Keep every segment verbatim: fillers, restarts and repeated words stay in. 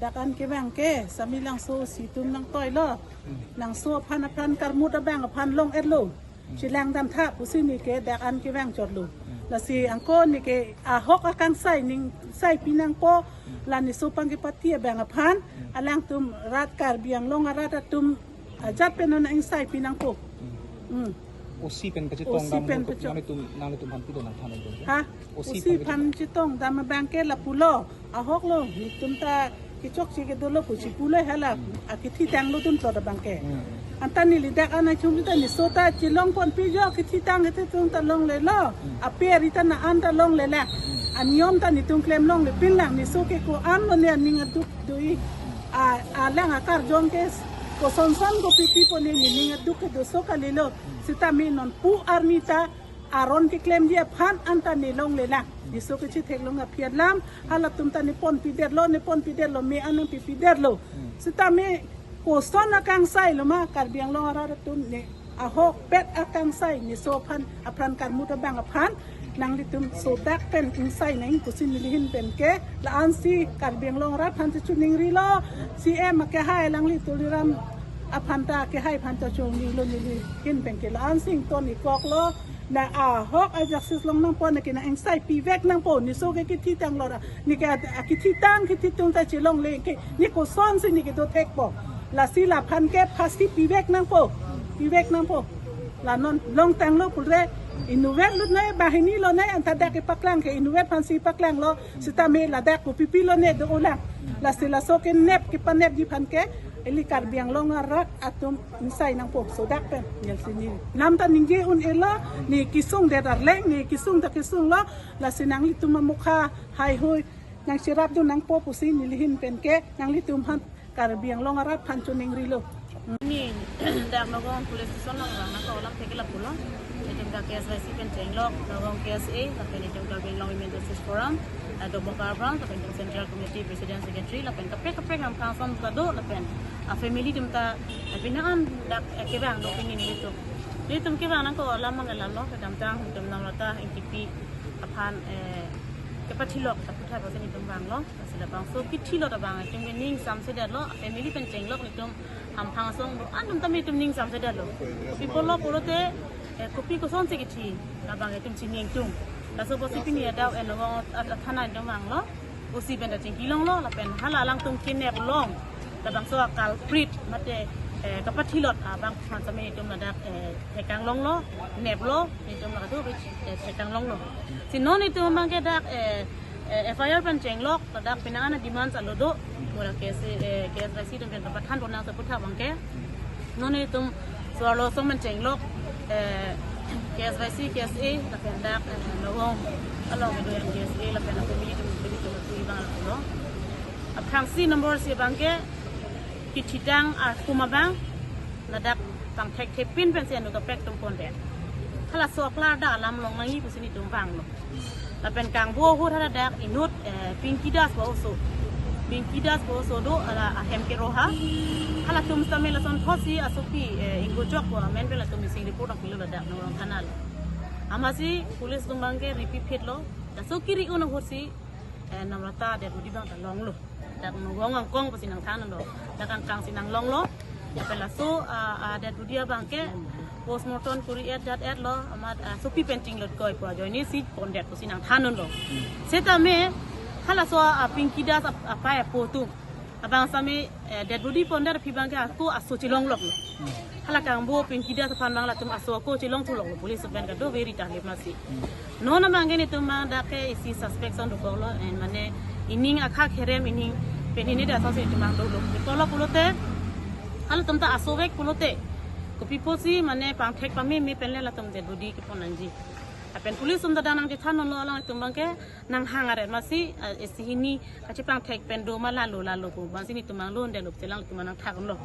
Dak an kevang ke, Samelangso si atum nangtoilo. Nangso aphan apran karmut abang aphan long-etlo. Chelang damtha pusi neke dak an kevang chotlo. Lasi angko neke ahok akangsai ning saipi nangpo, la neso pangkepati abang aphan, alangtum rat Karbi Anglong arat atum ajat pen non angsaipi nangpo. Hmm. O C pen kachetong O C dam pen mo kachetong. Nanglitum, nanglitum aphan pidun nangthan nangpo. Ha? O C O C pen aphan kachetong dam abang ke lapulo. Ahoklo, netum ta kechokche kedolo pusi pulo hala. Akithitanglo dun plot abang ke. Hmm. Anta neli dak an achum ta neso ta chelongponpi jo, kithitang kethitang ta longlelo. Hmm. Ape ari ta na an ta longlelang. Hmm. Aniom ta netum klem longlepinlang, neso ke ko-an lone aning aduk do-i. A, alang akarjong ke kosonson kopi pipo ne nening aduk kedo so kalilo. Sitame non pu arni ta aron keklemji aphan anta ne longlelang. Neso kechetheklong aphi alam, halatum ta neponpidetlo, neponpidetlo, me an nangpipidetlo. Sitame koson akangsailo ma, Karbi Anglong arat atum ne ahokpet akangsai, neso aphan, apran karmut abang aphan, nanglitum sodak pen ingsai nang pusi neli ahin pen ke, la-ansi Karbi Anglong arat aphan ta chuningrilo, C M akehai alangli Tuliram aphan ta, akehai aphan ta chuningrilo neli ahin pen ke, la-ansi ington ikoklo, na ahok a-justice long nangpo, neke nang ingsai pivek nangpo, neso ke kithitanglo ra, neke a-, akithitang kithitang ta chelongle ke, ne kosonsi neke dothekpo. Lasi laphan ke phasi pivek nangpo, pivek nangpo. La non longtanglo pule, inutvet lone, banghini lone, anta dak kepaklang ke inutvet aphansi paklanglo, sitame ladak kopi pi lone do-olang. Lasi laso kenep kepanepji aphan ke, ili Karbi Anglong arat atum ingsai nangpo, sodak pen, nelsi ne. Nam ta ningje un-elo, ne kesung det arleng, ne kesung ta kesunglo, lasi nanglitum amokha haihui nangcherapdun nangpo pusi neli ahin pen ke, nanglitum aphan Karbi Anglong arat aphan chuningrilo. Neli dak Nagaon police station along nangkok alam thek ke lapulo. Itum dak K S Y C pen chenglok, Nagaon K S A, lapen itum Karbi Anglong Women Justice Forum, eh, Domoka branch, lapen itum Central Committee President Secretary, lapen kaprek kaprek Hamphang ason ta do, lapen a family atum ta, eh, pini an dak, eh, kevang do pini nelitum. Nelitum kevang nangkok alam mang alamlo, kedamtang itum Namrata Engtipi aphan, eh, kepathilok ta puthot pusi nelitum vanglo. Lasi labangso kithilot abang itum ke ning samsedetlo, family pen chenglok nelitum Hamphang ason do-an atum tame itum ning samsedetlo. Kopi pulo pulote, eh, kopi kosonsi kithi, labang itum chini ingtung. Laso pusi pini adap, eh, Nagaon at-, athana itum vanglo. O C pen ta chingkilonglo, lapen hala alangtum kenep long. Labangso a-culprit mate, eh, kapathilot abang aphan tame itum ladak, eh, thekang longlo, neplo, itum ladak do, eh, thekang longlo. Si non itum abang ke dak, eh, eh, F I R pen chenglok, ladak pini an a-demands alo do, mura K S A, eh, K S Y C atum pen kapathan ponang sa puthot abang ke. Non itum so-arlo asong pen chenglok, eh, K S Y C, K S A, lapen dak, eh, Nagaon along kedo yang K S A, lapen a family atum, family atum, atum abang lo. Aphrangsi number isi abang ke, kithitang akum abang, ladak pangthekthepin pensi anu kaprek atum pondet. Halaso aklar dak alam long nangji pusi nelitum vanglo. Lapen kangbo ahut haladak inut, eh, Pinky Das pu oso. Pinky Das pu oso do, hala ahem ke Roha. Halatum sitame lasonthotsi asopi, eh, Inggo Jok pu amen pen latum missing report nangpilo ladak Nagaon thana lo. Amatsi police atum abang ke ripi phitlo. Laso kiri-un ahutsi, eh, Namrata dead body abang ta longlo. Dak Nagaon angkong pusi nangthan lo. Dak angkang si nanglonglo. Lapen laso, ah, ah, dead body abang ke postmortem kuri-et dat-etlo. Amat, ah, sopi pen chinglot koi pu ajoinesi pondet pusi nangthan lo. Setame halaso, ah, Pinky Das ap-, apai apo atum. Abang sitame, eh, dead body pondet aphi abang ke ako aso chelongloklo. Hala kangbo Pinky Das aphan abang latum aso ako chelongthu loklo, police pen kado very tahlip masi. Non abang ke nelitum abang dak ke isi suspect ason dokoklo, eh, mane ining akhak herem ining pen hini dak asonsi itum abang dolo. Pulo pulote, halatum ta aso vek pulote, kopi pusi mane pangthek pameme penle latum dead body kepon nangji. Lapen police atum ta dak nangchethan lo alangtum abang ke nanghang aret masi, eh, isi hini kachepangthek pen do ma lalo lalo pu. Amatsi nelitum abang lo-un detlo, chelang nelitum abang nangthak lo.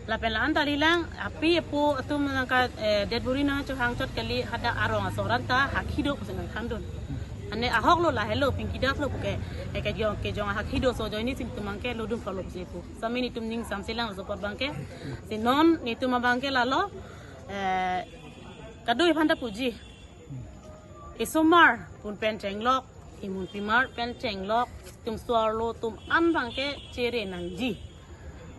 Lapen la-an ta lilang, api apo atum nangka, eh, dead body nangchohang chot kali, hadak arong aso aran ta hakhi do pusi nangthandun. Ane ahoklo lahelo, Pinky Das lo puke, eh, kejong, kejong hakhi do so ajoinesi nelitum abang ke lodun phalo pusi pu. Sitame nelitum ning samselang laso apot abang ke. Si non nelitum abang ke lalo, eh, kadokave aphan ta puji. Isomar pun pen chenglok, Imun pimar pen chenglok itum so-arlo atum an abangke chere nangji.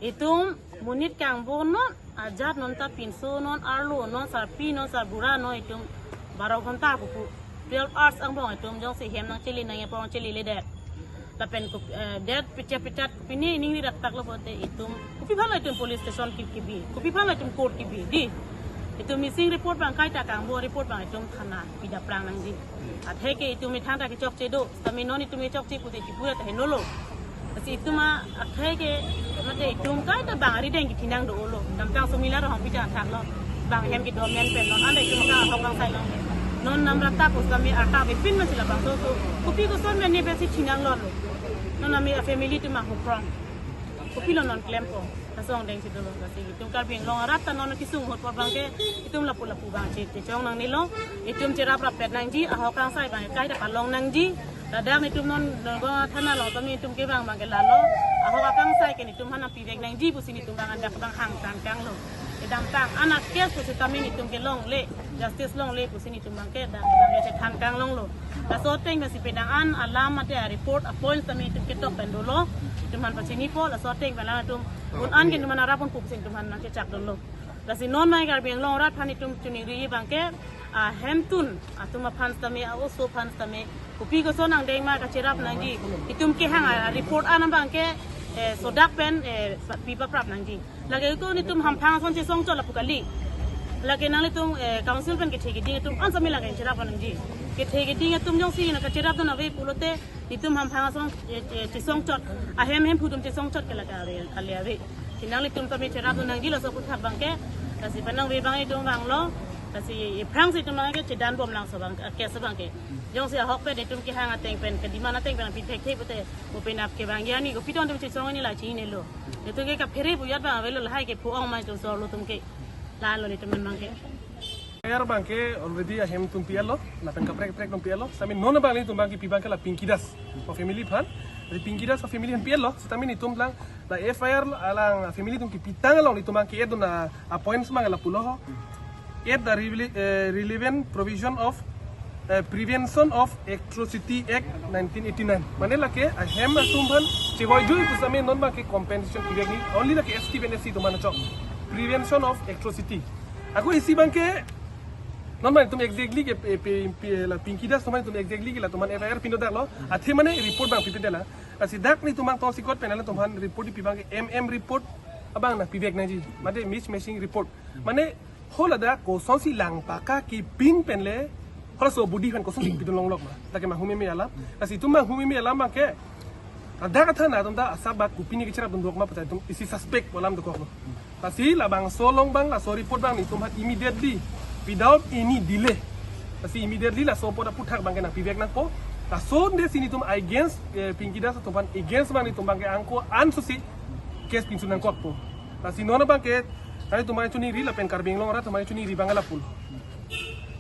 Itum monit kangbo non, ajat non ta pinso non, arlo non, sarpi non, sarbura non, itum baro ghonta pupu, twelve hours angbong itum jongsi hem nangchele nangji apot cheledet. Lapen kup-, eh, det pichat pichat pini ningri dak taklo pote itum kopi aphanlo itum police station ke-, kebi, kopi aphanlo itum court kebi, dei. Itum missing report abang kaita kangbo report abang itum thana pidaplang nangji. Atheke itum methang ta kechokche do, tame non itum kechokche pute chipuya ta henolo. Lasi itum a-, atheke mate itum kaita bang arideng kethenang dolo. Damtang Sumila Ronghangpi ta thaklo. Bang hem kedomen pen non anda itum ka ahok kangsai lo. Non namrata pusitame arta avepin ma si labangso so. Kopi koson pen ne pensi thenanglo. Non ami a-family atum ahok krong. Kopilo non klempo. Laso angdeng si dolo, lasi itum Karbi Anglong arat ta non kesung ahut apot abangke itum lapu lapu abang che, chechong nangnelo. Itum cherap rappet nangji, ahok kangsai abang kaita palong nangji. Ladak itum non Nurgaon thana along tame itum kevang abangke lalo. Ahok akangsai ke itum aphan pivek nangji pusi itum abang andak abang hang tangkanglo. Kedamtang an a-case pusitame itum ke longle, justice longle pusi itum abangke dak abangke chethan kanglonglo. Laso ateng pensi penang an alam mate a-report a-point tame itum ketok pen dolo. Itum aphan pachinipo, laso ateng pen atum un an ke itum aphan arap un pup si itum aphan nangchechak dolo. Lasi non mai Karbi Anglong arat aphan itum choningri abangke, a, hemtun atum aphan tame, a-oso aphan tame, kopi koson angdeng ma kacherap nangji. Itum kehang a-report an abangke, eh, sodak pen, eh, sa-, pi paprap nangji. Lake ko netum hamphang ason chesongchot lapu kali. Lake nanglitum, eh, council pen kethe keding atum an tame lake cherap nangji. Kethe keding atum jongsi nangkacherap dun ave pulote netum hamphang ason, eh, eh, chesongchot. Ahem hemphu atum chesongchot ke lake ave, kali ave. Si nanglitum tame cherap dun nangji laso aphuthak abangke. Lasi penang ave abang itum vanglo. Lasi aphrangsi itum abangke chedan bomlang so abang, eh, case abangke. Jongsi ahokpet itum kehang ateng pen, kedemand ateng pen pithek thek pute, mo penap kevang ya ni, kopi ton atum chesong ni la chinelo. Itum ke kaphere pu ajat abang avelo, lahai ke phu-ong ma itum so-arlo atum ke. Lalo netum abangke. F I R abangke already ahemtun pi-etlo, lapen kaprek kaprek atum pi-etlo. Sitame non abang netum abangke pi abangke la Pinky Das a-family aphan. Jadi Pinky Das a-family aphan pi-etlo, sitame netum lang la F I R alang a-family atum kepi tang along netum abangke et dun a-points abang lapulo ho. At the rele-, eh, relevant provision of, eh, Prevention of Atrocity Act nineteen eighty-nine. Mane lake ahem atum aphan chevoi jui pusitame non abangke compensation pivek nangji, only lake S T pen S C atum aphan chok. Prevention of atrocity. Ako isi abangke non mane itum exactly ke pe, pe, pe, la Pinky Das atum mane itum exactly ke latum aphan F I R pindodaklo. Athe mane report abang pipindetlang. Lasi dak netum abang tong sikot pen latum aphan report pi abangke M M report abang nangpivek nangji. Mate mismatching report. Mane hala dak kosonsi lang paka kepin pen le, halaso body aphan kosonsi pidun longlok ma. Dak ke manghumeme alam. Lasi itum manghumeme alam abangke, dak athana atum ta asap bak kopi ni kecherap dun dok ma pata itum isi suspect alam dokoklo. Lasi labangso along abang, laso report abang netum aphan immediately, without any delay. Lasi immediately laso apot aphuthak abangke nangpivek nangpo. Lasonte si netum against, eh, Pinky Das atum aphan against abang netum abangke angko anso si case pinsu nangkokpo. Lasi non abangke, tari atum aphan choningri lapen Karbi Anglong arat atum aphan choningri abang lapulo.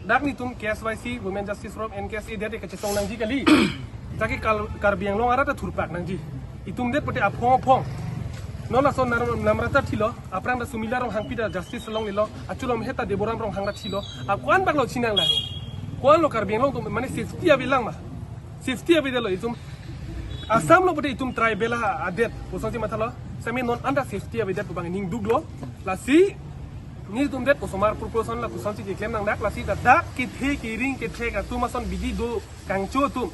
Dak netum K S Y C, Women Justice Forum, N K S A det kachesong nangji kali. Jake Kar-, Karbi Anglong arat ta thurpak nangji. Itum det pute aphong aphong. Non laso nar-, namrata thilo, aphrang ta Sumila Ronghangpi ta justice longlelo, achu along heta Deboram Ronghang ta thilo. A ko-an baklo chinanglang. Ko-anlo Karbi Anglong atum mane safety avelang ma. Safety avedetlo itum. Assam lo pute itum tribal a-, adet. Kosonsi mathalo. Sitame non anta safety avedet pu abang ning duklo. Lasi netum det osomar proportion la kosonsi keklem nangdak, lasi dak kethe kering kethek atum ason bidi do kangcho atum.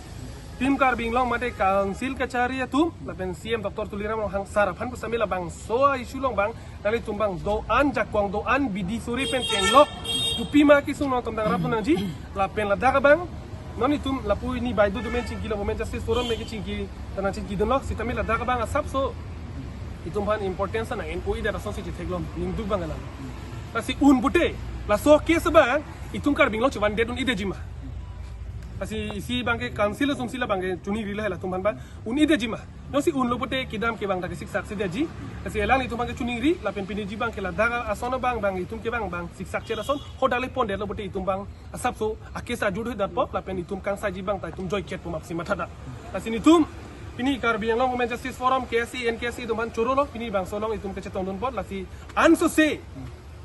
Team Karbi Anglong mate Council kachari atum, lapen C M Doctor Tuliram Ronghang sar aphan pusitame labangso a-issue along abang, nanglitum abang do-an jakong, do-an bidi suri pen chenglok, kopi ma kesung nangtum dang rap nangji, lapen ladak abang, non itum lapu pini baideo atum pen chingkilo, Women Justice Forum pen kechingki, ta nangchingkidunlo, sitame ladak abang asapso itum aphan importance nang-en-oi det asonsi chetheklong, ning duk abang alam. Lasi un pute, laso case abang, itum Karbi Anglong chevan det un-edetji ma. Lasi isi abangke Council asonsi la abangke choningri lahai latum aphan abang, un-edetji ma. Jongsi unlo pute kedam kevang ta kesiksak si detji. Lasi alang itum abangke choningri, lapen piniji abangke ladak ason abang abang itum kevang abang siksak chet ason, hadak le pondetlo pute itum abang asapso a-case ajut hui datpo, lapen itum kangsaiji abang ta itum joiket pu ma pusi mathadak. Lasi netum, pini Karbi Anglong Women Justice Forum, K S A, N K S A atum aphan chorolo, pini bangso along itum kachetongdun apot, lasi anso se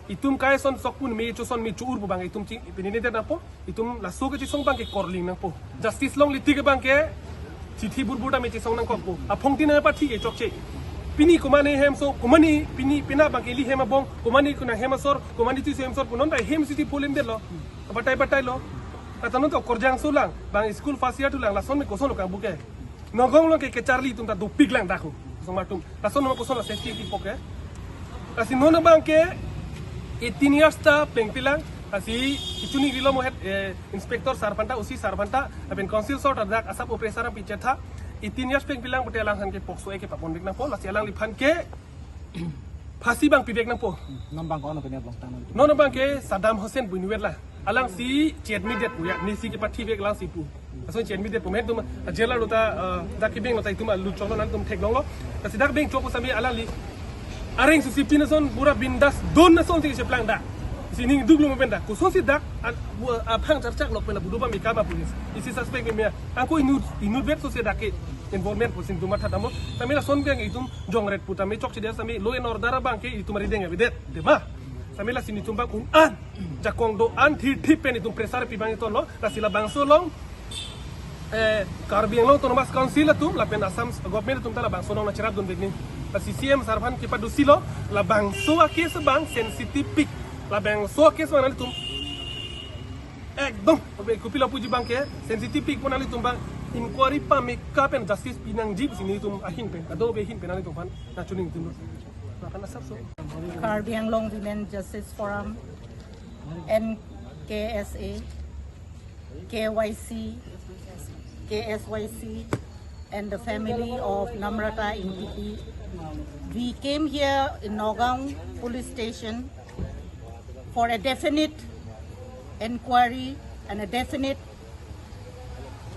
Itum kai son sok pu me cho son me cho-ur pu abang itum ching pini ne nangpo. Itum laso kachesong abangke korling nangpo. Justice longle tik abangke chithi burbur ta me chesong nangkokpo. Aphongtin nangpathi ke chokche. Pini komatne hem so, komatne pini pina abangke ili hem abong, komatne kuna hem asor, komatne chiso hem asor pu non ta hem siti polim detlo. Batai batai lo. Kata non to Karbi Anglong lang, bang school first year thu lang, lason me koson lo kangbuke. Nagaon along ke kacharli atum ta dopik lang dak ho. Song matum. Lason ma koson la safety ti poke. Lasi non abangke eighteen years ta plengpi lang. Lasi ichuni rilo mo het, eh, inspector sir aphanta, O C sir aphanta, lapen council sir ta dak asap operator api chetha. Eighteen years plengpi lang pute alangphan ke POCSO Act ke papon dik nangpo. Lasi alangliphan ke phasi abang pivek nangpo. Non abang ko-an pine ablong tang nang. Non abangke Saddam Hussein bunuet la. Alangsi chet mi det pu ya, nesi kepathivek alangsi pu. Lason chet mi det pu men atum, a, jail lo ta, a, dak kebeng lo ta itum alu choklo nangtum theklonglo. Lasi dak beng chok sami alangli. Areng susi pina son pura bindas don ason si cheplang dak. Si ning duk lo mo pen dak. Kosonsi dak, a, bu, a, phang charchak lok pen la budu ba mika ba police. Isi suspect me me. Angko inut, inutvet so si dak ke involvement pusi itum matha damlo. Sami lason ke itum jongret pu tame chokche dia sami law and order abangke itum arideng avedet. Dema. Sami lasi itum abang un-an jakong do-an thirthip pen itum pressure pi abang itum lo. Lasi labangso along, eh, Karbi Anglong Autonomous Council atum lapen Assam government atum ta labangso along nangcherap dunvek ni. Lasi C M sir aphan kepadusi lo, labangso a-case abang sensitive pik. Labangso a-case abang nanglitum ekdom, abe kopi lapu ji abangke sensitive pik pu nanglitum abang inquiry pameka pen justice pinangji pusi nelitum ahin pen, kadokave ahin pen nanglitum aphan nangchoningri itum. Lapen asap so. Karbi Anglong Women Justice Forum, N K S A, K Y C, K S Y C, and the family of Namrata Ingtipi. We came here in Nagaon Police Station for a definite inquiry and a definite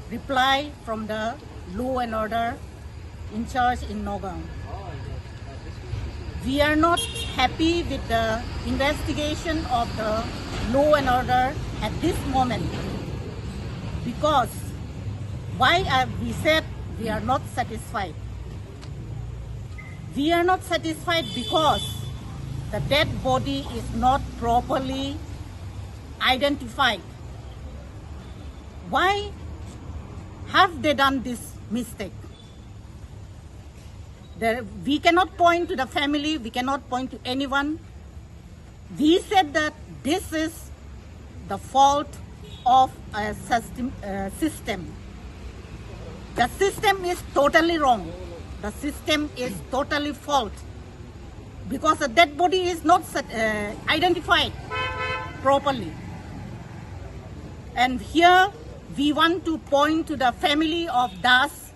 reply from the law and order in charge in Nagaon. We are not happy with the investigation of the law and order at this moment, because why are we said we are not satisfied? We are not satisfied because the dead body is not properly identified. Why have they done this mistake? There, we cannot point to the family, we cannot point to anyone. We said that this is the fault of a system, uh, system. The system is totally wrong. The system is totally fault because the dead body is not sat-, uh, identified properly. And here we want to point to the family of Das.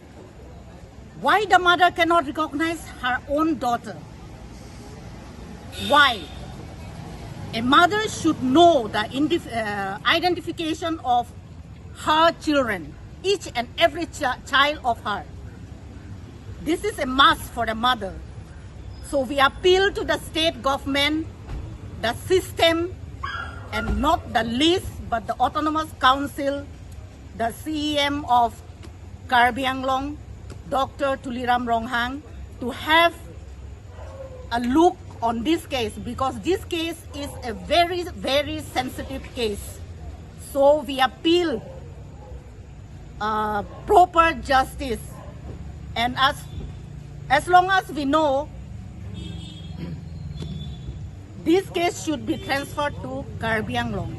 Why the mother cannot recognize her own daughter? Why? A mother should know the indif-, uh, identification of her children, each and every ch-, child of her. This is a must for a mother. So we appeal to the state government, the system, and not the least, but the Autonomous Council, the C E M of Karbi Anglong, Doctor Tuliram Ronghang, to have a look on this case, because this case is a very, very sensitive case. So we appeal, uh, proper justice. And as, as long as we know, this case should be transferred to Karbi Anglong,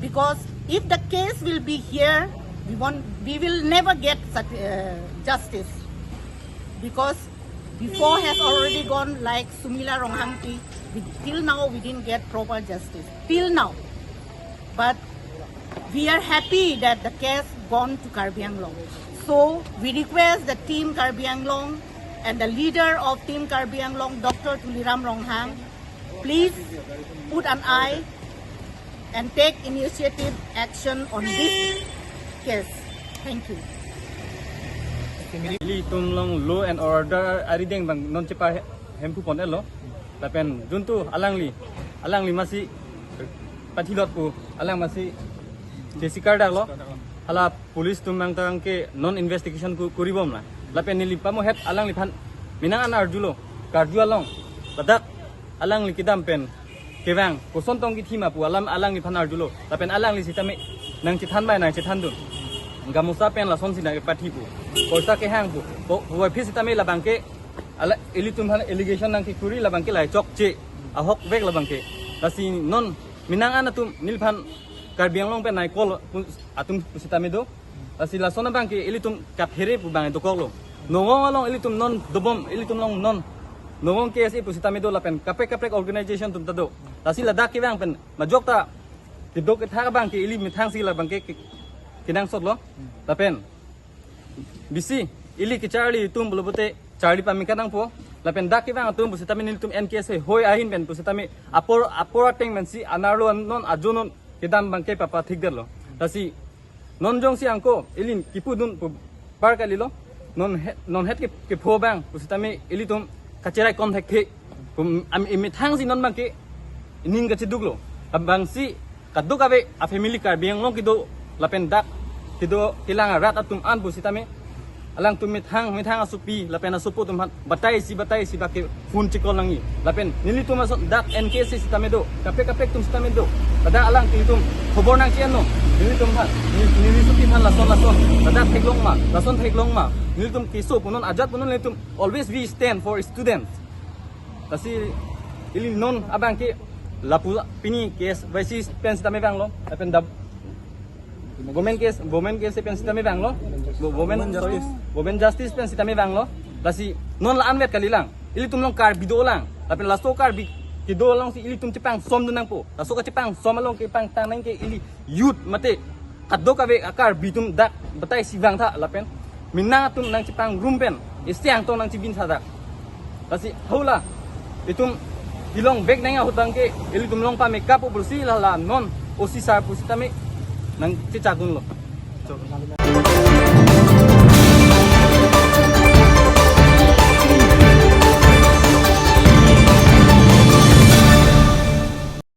because if the case will be here, we won't, we will never get sat-, uh, justice, because before has already gone, like Sumila Ronghangpi, we, till now we didn't get proper justice, till now. But we are happy that the case gone to Karbi Anglong. So we request the Team Karbi Anglong and the leader of Team Karbi Anglong, Doctor Tuliram Ronghang, please put an eye and take initiative action on this case. Thank you. Ili itum along law and order arideng abang non chepa he-, hemphu pon-etlo. Lapen juntu alangli, alangli masi pathilot pu, alang masi jesi kardaklo. Hala police atum nangtang ke non investigation ku-, kuri bom na. Lapen neli pamohet alangliphan menang an arjulo, karju along. Ladak alangli kedam pen kevang, koson tong kithi ma pu alam alangliphan arjulo. Lapen alangli sitame nangchethan bai nangchethandun. Gamosa pen lasonsi nangkepathi pu. Porsa kehang pu. Pu, puvoiphit sitame labangke, ala, ilitum aphan allegation nangkekuri labangke lahai chokche. Ahokvek labangke. Lasi non minang an atum neliphan Karbi Anglong pen nai call pu, atum pusitame do. Lasi lason abangke ilitum kaphere pu abang dokoklo. Nongong along ilitum non dobom, ilitum along non. Nongong K S A pusitame do lapen kaprek kaprek organization atum ta do. Lasi ladak kevang pen majok ta keduk kethak abangke ili methangsi labangke ke-, kenangsotlo. Lapen bisi ili kecharli atum pulote charli pameka nangpo. Lapen dak kevang atum pusitame nelitum N K S A hoi ahin pen pusitame apor, apor ateng pensi anerlo non ajo non kedam abangke papathikdetlo. Lasi non jongsi angko ili kipudun pu apar kalilo. Non het, non het ke, kepho abang pusitame ilitum kacherai kom thekthe. Pu am, emethangsi non abangke ning kacheduklo. Abangsi kadokave a family Karbi Anglong kedo lapen dak kedo kelang arat atum an pusitame alangtum methang, methang asopi lapen asopo atum aphan bataisi, bataisi bak ke phone checall nangji. Lapen nelitum ason dak N K S A sitame do, kaprek kaprek atum sitame do. Pada alang nelitum khobor nangche-ennon. Nelitum aphan, neli, neli asopi aphan lason lason. Pada theklong ma, lason theklong ma. Nelitum keso punon, ajat punon nelitum always we stand for students. Lasi ili non abangke lapu pini K S Y C pen sitame vanglo, lapen dap women case, women case pen sitame vanglo, wo-, women, sorry, women justice pen sitame vanglo. Lasi non la-anvet kalilang, ilitum along Karbi dolang, lapen laso Karbi kedo alongsi ilitum chepangsomdun nangpo. Laso kachepangsom along kepangtang nangke ili youth mate kadokave a Karbi atum dak bataisi vangtha lapen minang atum nangchepangrum pen isi angtong nangchebintha dak. Lasi hula itum kelong vek nang ahut abangke ilitum along pameka pu pusi la la non O C sir pusitame nangchechakdunlo.